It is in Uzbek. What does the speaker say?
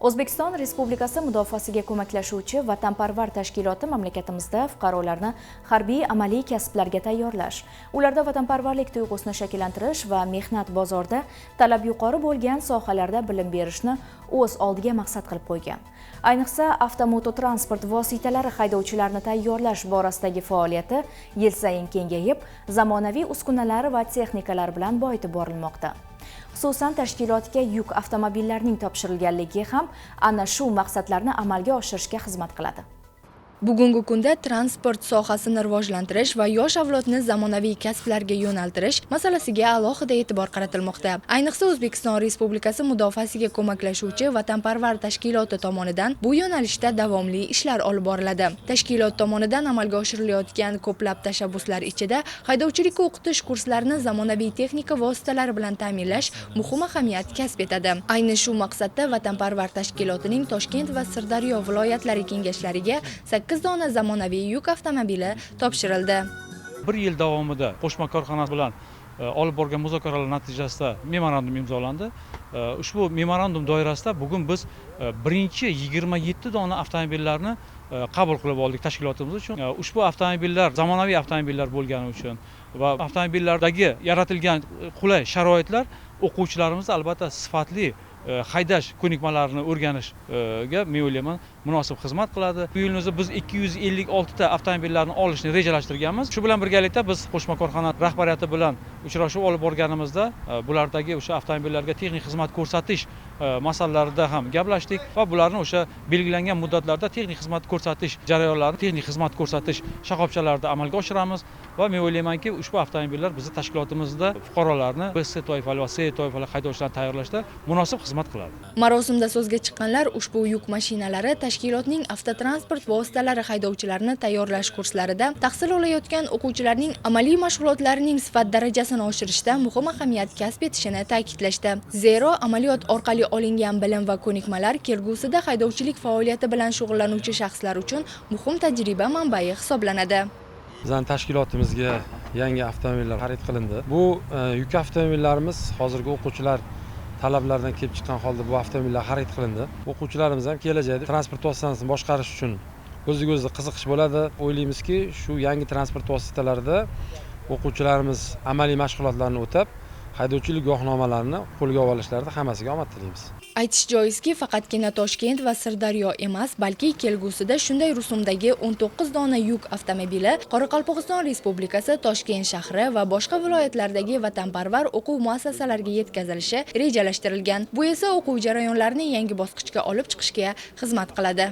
O'zbekiston Respublikasi mudofaasiga ko'maklashuvchi Vatanparvar tashkiloti mamlakatimizda fuqarolarni harbiy amaliy kasblarga tayyorlash, ularda vatanparvarlik tuyg'usini shakllantirish va mehnat bozorida talab yuqori bo'lgan sohalarda bilim berishni o'z oldiga maqsad qilib qo'ygan. Ayniqsa, avtomototransport vositalari haydovchilarini tayyorlash borasidagi faoliyati yil sayin kengayib, zamonaviy uskunalar va texnikalar bilan boyitib borilmoqda. Xususan, tashkilotga yuk avtomobillarining topshirilganligi ham ana shu maqsadlarni amalga oshirishga xizmat qiladi. Bugungi kunda transport sohasini rivojlantirish va yosh avlodni zamonaviy kasblarga yo'naltirish masalasiga alohida e'tibor qaratilmoqda. Ayniqsa, O'zbekiston Respublikasi mudofaasiga ko'maklashuvchi Vatanparvar tashkiloti tomonidan bu yo'nalishda davomli ishlar olib boriladi. Tashkilot tomonidan amalga oshirilayotgan ko'plab tashabbuslar ichida haydovchilikka o'qitish kurslarini zamonaviy texnika vositalari bilan ta'minlash muhim ahamiyat kasb etadi. Ayni shu maqsadda Vatanparvar tashkilotining Toshkent va Sirdaryo viloyatlari kengashlariga 8 dona zamonaviy yuk avtomobili topshirildi. Bir yil davomida qo'shma korxona bilan olib borgan muzokaralar natijasida memorandum imzolandi. Ushbu memorandum doirasida bugun biz birinchi 27 dona avtomobillarni qabul qilib oldik tashkilotimiz uchun. Ushbu avtomobillar zamonaviy avtomobillar bo'lgani uchun va avtomobillardagi yaratilgan qulay sharoitlar o'quvchilarimizni albatta sifatli haydash ko'nikmalarini o'rganishga, men o'ylayman, munosib xizmat qiladi. Bu yilni biz 256 ta avtomobillarni olishni rejalashtirganmiz. Shu bilan birgalikda biz qo'shma korxona rahbariyati bilan uchrashuv olib borganimizda bulardagi o'sha avtomobillarga texnik xizmat ko'rsatish masalalarida ham gaplashdik va bularni o'sha belgilangan muddatlarda texnik xizmat ko'rsatish jarayonlarini texnik xizmat ko'rsatish shoxobchalarida amalga oshiramiz va men o'ylaymanki, ushbu avtomobillar bizni tashkilotimizda fuqarolarni B, C toifali va C toifali haydovchilarni tayyorlashda munosib xizmat qiladi. Marosimda so'zga chiqqanlar ushbu yuk mashinalari tashkilotning avtotransport vositalari haydovchilarini tayyorlash kurslarida tahsil olayotgan o'quvchilarning amaliy mashg'ulotlarining sifat darajasini oshirishda muhim ahamiyat kasb etishini ta'kidlashdi. Zero amaliyot orqali olingan bilim va ko'nikmalar kelgusida haydovchilik faoliyati bilan shug'ullanuvchi shaxslar uchun muhim tajriba manbai hisoblanadi. Bizning tashkilotimizga yangi avtomobillar xarid qilindi. Bu yuk avtomobillarimiz hozirgi o'quvchilar talablaridan kelib chiqqan holda bu avtomobillar xarid qilindi. O'quvchilarimiz ham kelajakda transport vositasini boshqarish uchun o'ziga o'zi qiziqish bo'ladi. O'ylaymizki, shu yangi transport vositalarida o'quvchilarimiz amaliy mashg'ulotlarni o'tab, haydovchilik guvohnomalarini qo'lga olishlarida hammasiga omad tilaymiz. Aytish joizki, faqatgina Toshkent va Sirdaryo emas, balki kelgusida shunday rusumdagi 19 dona yuk avtomobili Qoraqalpog'iston Respublikasi, Toshkent shahri va boshqa viloyatlardagi vatanparvar o'quv muassasalariga yetkazilishi rejalashtirilgan. Bu esa o'quv jarayonlarini yangi bosqichga olib chiqishga xizmat qiladi.